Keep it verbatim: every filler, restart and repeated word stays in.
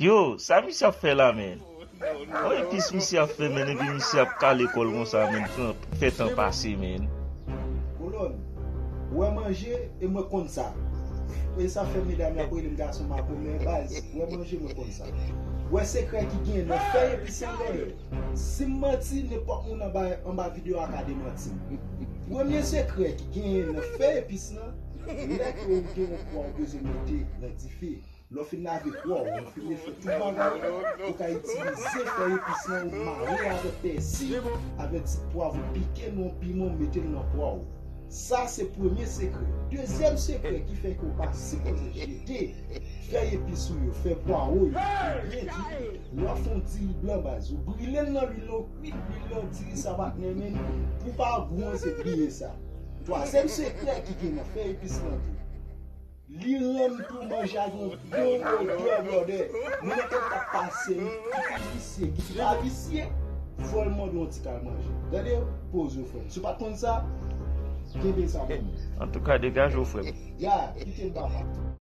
Yo, sa misye ap fè la, men? Yon epis misye ap fè, men, epi misye ap kale kò l konsa, men, pran, fè tan pase, men. Kolòn, ou wè manje, e mwen konn sa. E sa fè medam yo ap rele m gason makomè, baz. Ou wè manje, mwen konn sa. Ou wè sekrè ki gen nan fè epis lan, brother. Si m manti, nenpòt moun anba, anba videyo a ka demanti m. Premye sekrè ki genyen nan fè epis lan, lè ke ou gen yon pwa ou bezwen mete nan dife. Lè w fin lave pwa w, ou fin mete tout bagay, ou ka itilize fè epis lan, ou mare avèk pèsi, avèk ti pwav, ou pike l, yon piman, ou mete l nan pwa w. Sa se premye sekrè. Dezyèm sekrè ki fè ke w pa sipoze jete fè epis ou yo, fè pwawo yo, byen di, lè w ap fè yon diri blan baz, ou brile l nan lwil lan, ou kwit lwil lan, diri sa pa t renmen, pou pa gou an, se bliye sa. Twazyèm sekrè ki gen nan fè epis lan tou. Li rann tou manje a gen yon bon odè, brother. Moun nan k ap pase, ki te visye, ki te pa visye, fò l mande yon ti kal manje. Gade, poze w, frè m. Si w pa t konn sa, kenbe sa pou mwen. Antouka, degaje w, frè m. Ya, kite m, papa.